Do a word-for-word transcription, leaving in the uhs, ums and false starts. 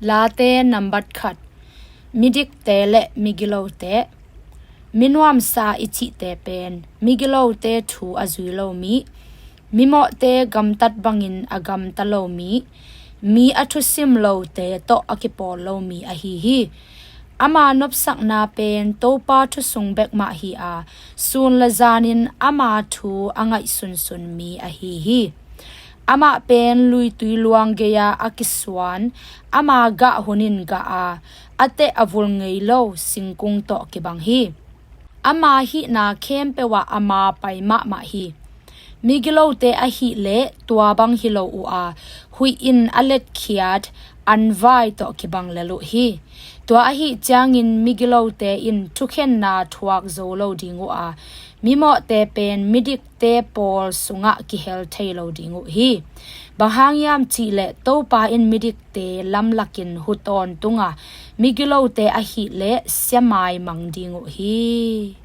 Late nambat khat. Midikte le migilote. Minuamsa i cihte pen migilote thu a zui lo mi, mimawhte gamtat bangin a gamta lo mi, mi a thusim lote tawh a kipawl lo mi ahi hi. Ama nopsakna pen Topa thusung bek mah hi a, sun le zanin ama thu a ngaihsunsun mi ahi hi. Amah pen luitui luang gei-a a kisuan, ama gah hunin gah a, a teh a vul ngei lo singkung tawh kibang hi. Ama hihna khempeuh ah ama pai mahmah hi. Migilote ahih leh tua bang hi lo uh a, huih in a letkhiat anvai tawh kibang lel uh hi. Tua ahih ciangin migilote in thukhenna thuak zo lo ding uh a, mimawhte pen midikte pawl sungah kihel thei lo ding uh hi. Bang hang hiam cihleh Topa in midikte lamlakin hu tawntung a, migilote ahih leh siamai mang ding uh hi.